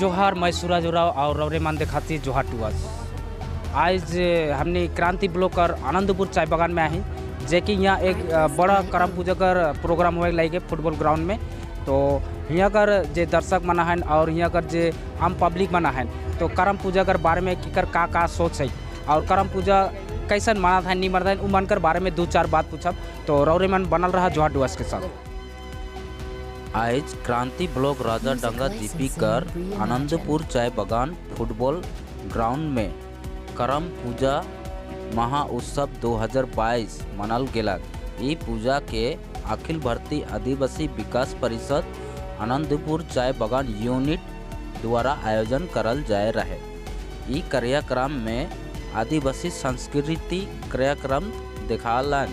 जोहार, मैं सूरज उराव और रौरे मान देखाती जोहार टुआस। आज हमने क्रांति ब्लॉक और आनंदपुर चाय बागान में आई, जे कि यहाँ एक बड़ा करम पूजा कर प्रोग्राम हुए लाइक फुटबॉल ग्राउंड में। तो यहाँ कर जे दर्शक मना हैं और यहाँ कर जे आम पब्लिक मना हैं, तो करम पूजा कर बारे में किकर का का सोच है और करम पूजा कैसन मनात है नहीं मनात है, मन कर बारे में दो चार बात पूछब। तो रौरे मन बनल रहा जोहार डुआस के साथ। आज क्रांति ब्लॉक राजाडांगा जीपी कर आनंदपुर चाय बागान फुटबॉल ग्राउंड में करम पूजा महा उत्सव 2022 मनाल गेलक। ई पूजा के अखिल भारतीय आदिवासी विकास परिषद आनंदपुर चाय बागान यूनिट द्वारा आयोजन करल जाय रहे। ई कार्यक्रम में आदिवासी संस्कृति कार्यक्रम देखालन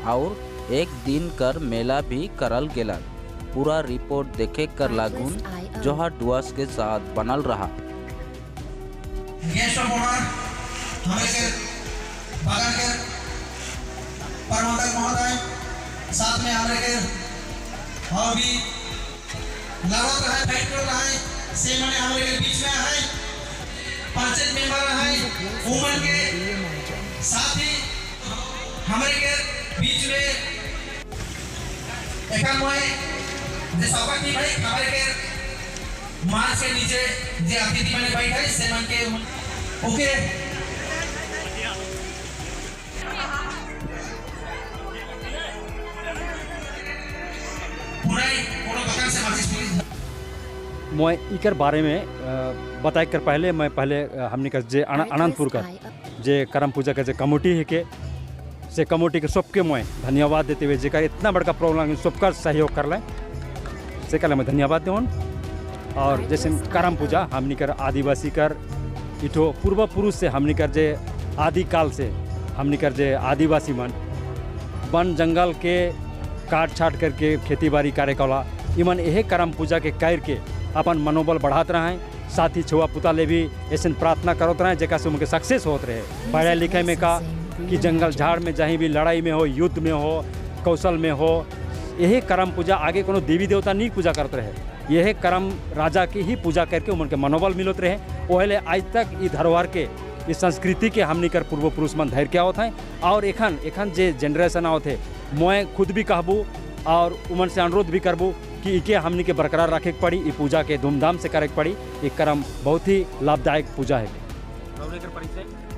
और एक दिन कर मेला भी करल गेलक। पूरा रिपोर्ट देखे कर लागुन जोहार डुआस के साथ बनल रहा। गेस्ट ऑफ ऑनर हमारे के बागान के प्रबंधक महोदय, साथ में हमारे के और भी लड़त रहे, फाइट कर रहे से माने हमारे के बीच में है पंचायत मेंबर है उमन के साथ ही हमारे के बीच में एक मैं जे सभापति भाई हमारे के मार्च के नीचे जे अतिथि मैंने बैठा है से मन के ओके। मैं इकर बारे में बताए कर पहले मैं पहले हमने का जे आनंदपुर का जे करम पूजा का जे कमेटी है के से कमेटी के सबके मैं धन्यवाद देते हुए जेकर इतना बड़का प्रॉब्लम सबका सहयोग कर लें से कल मैं धन्यवाद देवन। और जैसे करम पूजा हमने कर आदिवासी कर इठो पूर्व पुरुष से हमने कर जे आदिकाल से हमने कर जे आदिवासी मन वन जंगल के काट छाट करके खेती बाड़ी कार्य कला इमन यही करम पूजा के कर के अपन मनोबल बढ़ाते रहें, साथ ही छुआ पुता ले भी ऐसे प्रार्थना करते रहें जैसा से उनके सक्सेस होते रहे पढ़ाई लिखाई में का कि जंगल झाड़ में जहीं भी लड़ाई में हो, युद्ध में हो, कौशल में हो, यही करम पूजा आगे कोनो देवी देवता नहीं पूजा करते रहे, यही करम राजा की ही पूजा करके उनके मनोबल मिलते रहे। ओहले आज तक ये धरोहर के इस संस्कृति के हमनी कर पूर्व पुरुष मन धैर्य क्या होता है। और एखन एखन जे जनरेशन आवत है मैं खुद भी कहबू और उमन से अनुरोध भी करबू कि इके हमनी के बरकरार रखे के पड़ी, ये पूजा के धूमधाम से करे के पड़ी। ये करम बहुत ही लाभदायक पूजा है।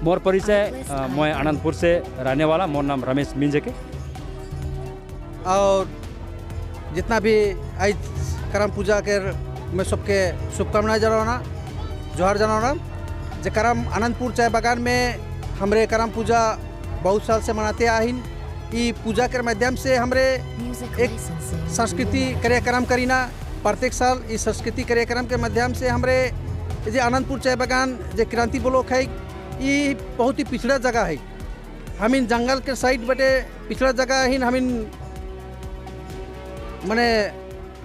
मोर परिचय मैं आनंदपुर से रहने वाला, मोर नाम रमेश मिंजे के। और जितना भी आज करम पूजा के मैं सबके शुभकामनाएं जनाना, जोहार जनाना। जे करम आनंदपुर चाय बागान में हमरे करम पूजा बहुत साल से मनाते आहिन। ई पूजा के माध्यम से हमरे एक संस्कृति कार्यक्रम करीना प्रत्येक साल। इस संस्कृति कार्यक्रम के माध्यम से हमरे जे आनंदपुर चाय बागान जे क्रांति ब्लॉक है ये बहुत ही पिछड़ा जगह है। हमिन जंगल के साइड बटे पिछड़ा जगह है, हमिन मने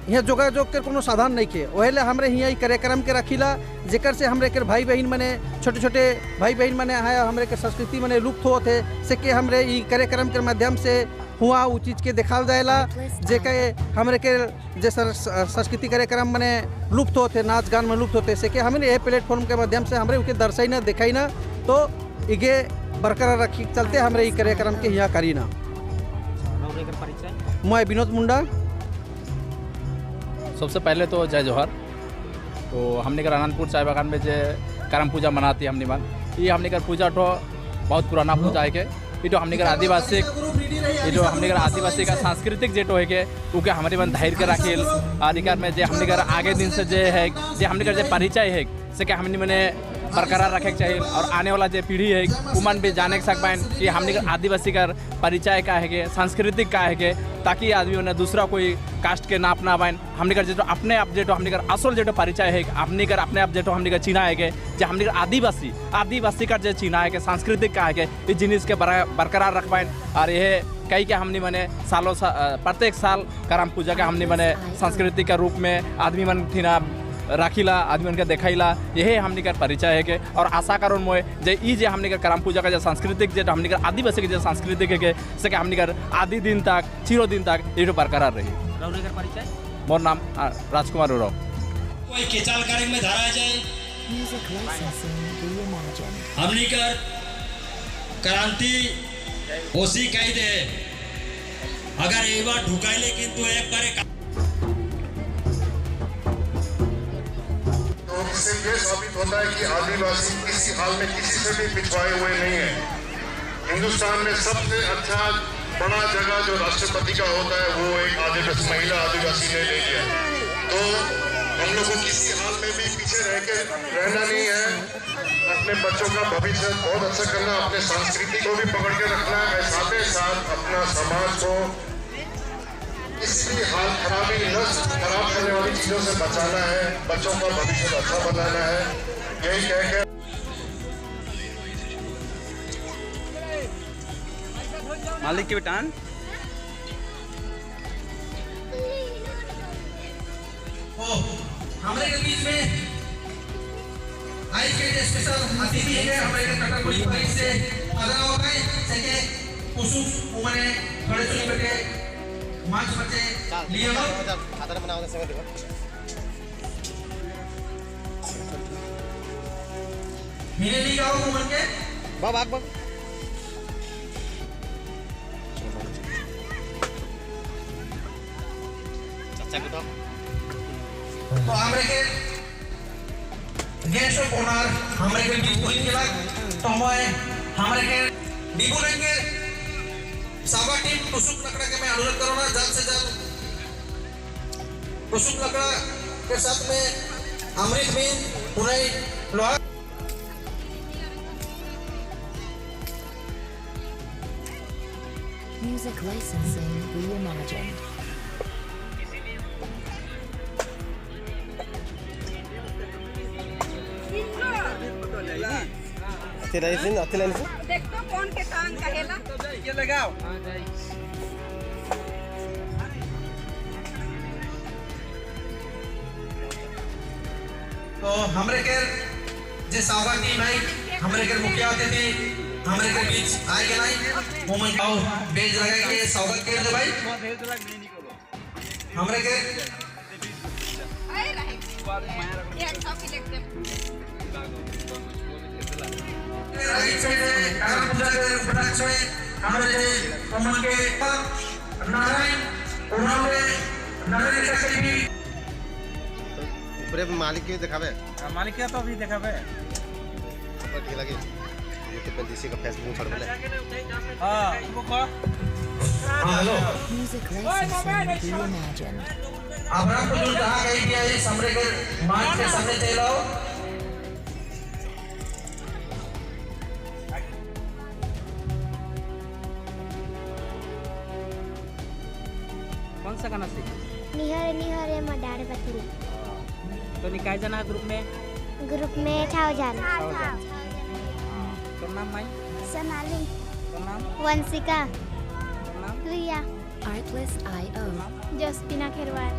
यहाँ जोगाजोग के कोनो साधन नहीं के ओहले हमरे यहाँ कार्यक्रम के रखीला जेकर से हमरे के भाई बहन मने छोटे छोटे भाई बहन मने है हमरे के संस्कृति मने लुप्त होते से के हमरे ई कार्यक्रम के माध्यम से हुआ उ चीज़ के देखाल जाएला जेके हमरे के जे संस्कृति कार्यक्रम मने लुप्त होते, नाच गान में लुप्त होते से के हमरे ये प्लेटफॉर्म के माध्यम से हमरे उके दर्शाई ना दिखाई ना तो इगे बरकरार रखी चलते हमरे ई कार्यक्रम के यहाँ करी ना। मैं विनोद मुंडा। सबसे पहले तो जय जोहार। तो हमने कर आनंदपुर चाय बागान में जे करम पूजा मनाती है हमने मन, ये हमने कर पूजा तो बहुत पुराना पूजा है के ये तो हमने कर आदिवासी ये जो हमने कर आदिवासी का सांस्कृतिक जेटो है के उके हमारे मन धैर्य के रखेल अधिकार में जे हमने कर आगे दिन से जे है जे हमने कर जे परिचय है से के हमने मैंने बरकरार रखे चाहिए और आने वाला जो पीढ़ी है उमन भी जाने सक पाए कि हमने आदिवासी का परिचय का है के सांस्कृतिक का है के, ताकि आदमी उन्हें दूसरा कोई कास्ट के ना अपना पाए। हमने कर जो अपने आप जो हमने कर असल जो परिचय है हमने कर अपने आप जो हमने कर चिन्हा है के जो हमने कर आदिवासी आदिवासी का जो चिन्हा है के सांस्कृतिक का है के इस जिनिस के बरकरार रख पाए। और यह कई के हमने मने सालों प्रत्येक साल करम पूजा का हमने मने सांस्कृतिक का रूप में आदमी मन थी ना राखीला आदमी उनके देखाइला, यही हमने कर परिचय है के। और आशा करो मोए जे ई जे हमने कर करम पूजा का जो सांस्कृतिक जे हमने कर आदिवासी के जो सांस्कृतिक है के से के हमने कर आदि दिन तक चिरो दिन तक ये बरकरार रही। परिचय? मोर नाम राजकुमार उरांव। कोई केचाल कार्यक्रम में धारा जाए। हमनी कर क्रांति ओसी कही दे अगर एक बार ढुकाई किंतु एक बार तो इससे ये साबित होता है कि आदिवासी किसी हाल में किसी से भी पिछवाए हुए नहीं है। हिंदुस्तान में सबसे अच्छा बड़ा जगह जो राष्ट्रपति का होता है वो एक आदिवासी महिला आदिवासी ने ले लिया। तो हम लोग को किसी हाल में भी पीछे रह के रहना नहीं है। अपने बच्चों का भविष्य बहुत अच्छा करना, अपने संस्कृति को भी पकड़ के रखना है, साथ ही साथ अपना समाज को किसी भी हाल खराबी न खराब करने वाली चीज़ों से बचाना है, बच्चों का भविष्य अच्छा बनाना है, यही कह के मालिक के बेटान हमारे के बीच में आज के जो स्पेशल अतिथि है हमारे के कटरपुरी परिस से अदराव भाई सके कुसुम उमने खड़े सुनी बेटे मांच बच्चे लिए हो खातर बनाओ समय देखो मिले ली गाओ उमन के बाब आग बाब चाचा को तो हमरे के गेस्ट ऑफ ऑनर हमरे के बीच कोई केला तो हमरे के डिबू के सावा टीम कुसुम लकड़ा के मैं अनुरोध करूँगा जल्द से जल्द कुसुम लकड़ा के साथ में अमृत मीन पुनः लोहा Music licensing reimagined. देखो कौन के टांग कहेला ये लगाओ। तो हमरे के जे सावा टीम है हमरे के मुखिया अतिथि हमरे के बीच आए के नहीं मोमन आओ बेज लगा के स्वागत कर दे भाई हमरे के आए रहे ये अच्छा की देखते राइट साइड है करम पूजा के उपलक्ष्य में हमरे जे मोमन के नारायण उन्होंने नारायण के भी ऊपरे मालिक के दिखावे। मालिक के तो अभी दिखावे ऊपर ठीक लगे ये तो पेंतीसी का फेसबुक छोड़ बोले। हां वो को hello Music licensing reimagined. Abram को जो कहा गई है हमरे के मांच के सामने चलाओ। कौन सा गाना सीखा? निहरे निहरे मडार पतिला। तो निकाय जना ग्रुप में? ग्रुप में छाव जाना। तो नाम माई? सोनाली। तो नाम? वंशिका। तो नाम? प्रिया। Artlist IO. जोस्पिना खेरवार।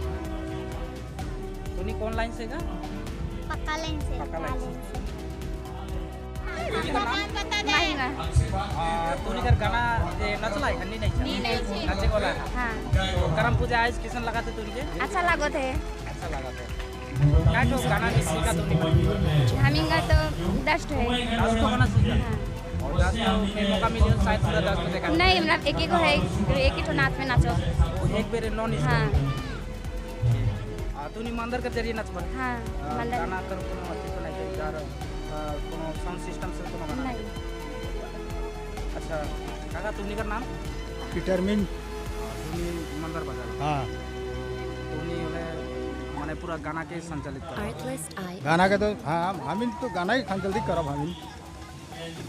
तो नी कौन लाइन से गा? पक्का लाइन से। पक्का लाइन से। बता दे। तो नी कर गाना जे नचला है हन्नी नहीं नहीं नचे वाला है। हां तो करम पूजा आज किसन लगाते तुनी के? अच्छा लागत है। अच्छा लागत है। का तो गाना नहीं सीखा तुनी? हमिंगा तो 10 है। 10 को गाना सीखा? और 10 को में मौका मिले शायद पूरा 10 को देखा। नहीं मतलब एक एक है एक ही तो नाच में नाचो एक बेर नॉन स्टॉप। हां तूनी मंदिर के जरिए नाच पर। हां मंदिर गाना कर कोनो अथी तो नहीं यार कोनो साउंड सिस्टम से कोनो गाना नहीं। अच्छा काका तुनी का नाम? पीटर मिन। तुनी मंदिर बजा। हां तुनी वाले माने पूरा गाना के संचालित कर। गाना के तो हाँ हम तो गाना ही संचालित करब हम।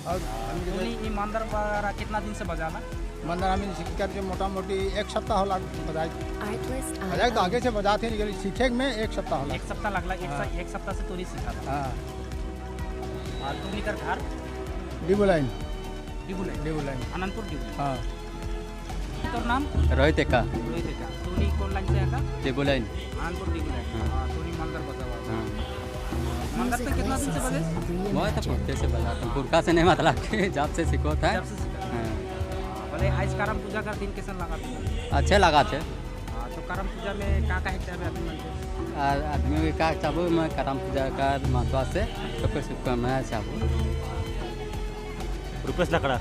और तुनी ई मंदिर वगैरह कितना दिन से बजाना? मंदिर हम सीख कर के मोटा मोटी एक सप्ताह होला बजाए। बजाए तो आगे से बजाते नहीं सीखे में एक सप्ताह होला। एक सप्ताह लगला। एक सप्ताह से तुनी सीखा था। हाँ और तुनी कर घर? डिबू लाइन। डिबू लाइन। डिबू लाइन आनंदपुर डिबू। हाँ तोर नाम? रोहित एक्का। रोहित एक्का। तुनी कौन लाइन से आका? डिबू लाइन। आनंदपुर डिबू लाइन। हां तुनी मंदिर बजावा। हां मंदिर पे कितना दिन से बजे? मैं तो पक्के से बजाता हूँ पुरखा से नहीं मतलब कि जब से सीखो था। जब से सीखा। हां बोले आज करम पूजा का दिन कैसन लगा? अच्छे लगा थे। हां तो करम पूजा में का का हिस्सा है आदमी मन के? और आदमी के का चाहबो मैं करम पूजा का महत्व से सबके शुभकामनाएं चाहबो। रुपेश लकड़ा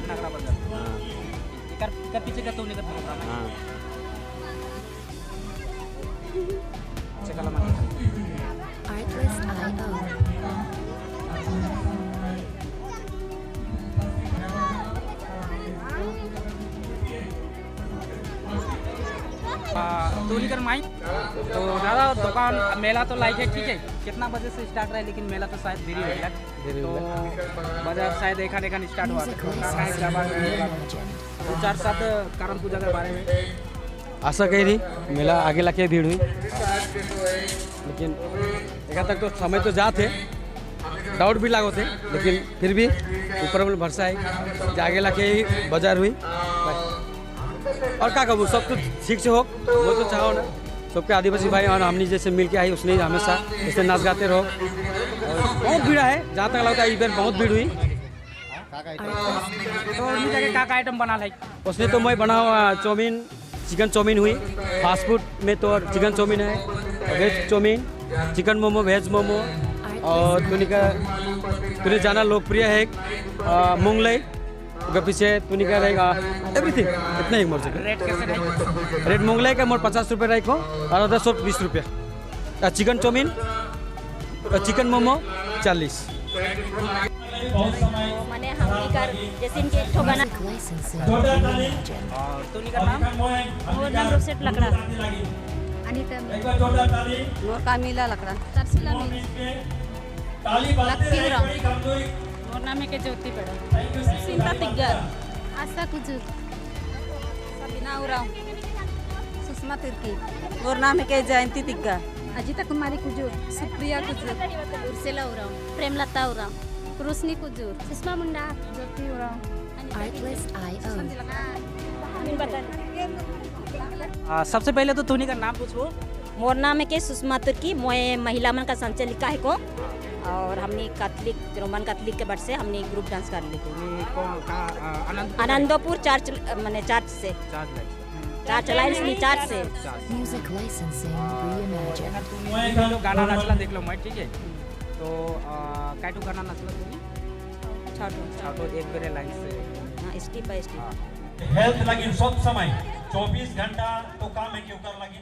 नगरा बाजार। एकर एकर पीछे का तो निकर प्रोग्राम है। हां चकला मन Artlist.io. तो निकर माई तो दादा दुकान मेला तो लाइक है, ठीक है कितना बजे से स्टार्ट रहा है, लेकिन मेला तो शायद देरी हो गया, तो बाजार शायद एखन एखन स्टार्ट हुआ। तो चार सात करम पूजा के बारे में आशा कही थी मेला आगे लाके भीड़ हुई, लेकिन एक तक तो समय तो जाते डाउट भी लागो थे, लेकिन फिर भी ऊपर वाले भरोसा है आगे लाके ही बाजार हुई। और क्या कहूँ, सब तो ठीक से हो वो तो चाहो ना, सबके आदिवासी भाई और हमने जैसे मिल के आई उसने हमेशा ऐसे नाच गाते रहो। और बहुत भीड़ है जहाँ तक लगता है इस बार बहुत भीड़ हुई। तो का आइटम बना है उसने तो मैं बना हुआ चाउमीन, चिकन चाउमीन हुई फास्ट फूड में, तो और चिकन चाउमीन है, veg chowmein, chicken momo, veg momo, और तुनी का तुनी जाना लोकप्रिय है मुंगलई, उसके पीछे तुनी का रहेगा एवरीथिंग। इतना ही मोर रेट कैसे रहेगा? रेट मुंगलई का मोर 50 रुपये रहेगा और अदर सब 20 रुपये। चिकन चाउमीन और चिकन मोमो 40। माने हमनी कर जैसे इनके एक ठो गाना और तुनी का नाम? मोर नाम रोसेट लकड़ा, अनीता, मोर कामिला लकड़ा, तरसिला मिल, लक्की उरांव, मोर नाम है के ज्योति पड़ा, सुसिंता तिग्गर, आशा कुजूर, सबीना उरांव, सुषमा तिर्की, मोर नाम है के जयंती तिग्गा, अजिता कुमारी कुजूर, सुप्रिया कुजूर, उर्सेला उरांव, प्रेमलता उरांव, रोशनी कुजूर, सुषमा मुंडा, ज्योति उरांव। Artlist.io. सबसे पहले तो तुनी का नाम पूछो। मोर नाम है के सुषमा तुर्की, मोए महिला मन का संचालिका है को, और हमने कैथलिक रोमन कैथलिक के बट से हमने ग्रुप डांस कर ली। आनंदपुर चर्च माने चर्च से चर्च लाइन्स नी चर्च से। Music licensing reimagined. गाना नाचला देख लो मैं, ठीक है? तो काटू गाना नाचला तुनी? छाटो छाटो एक बेरे लाइन से, हां स्टेप बाय स्टेप। हेल्थ लगी सब समय 24 घंटा तो काम है क्यों कर लगी।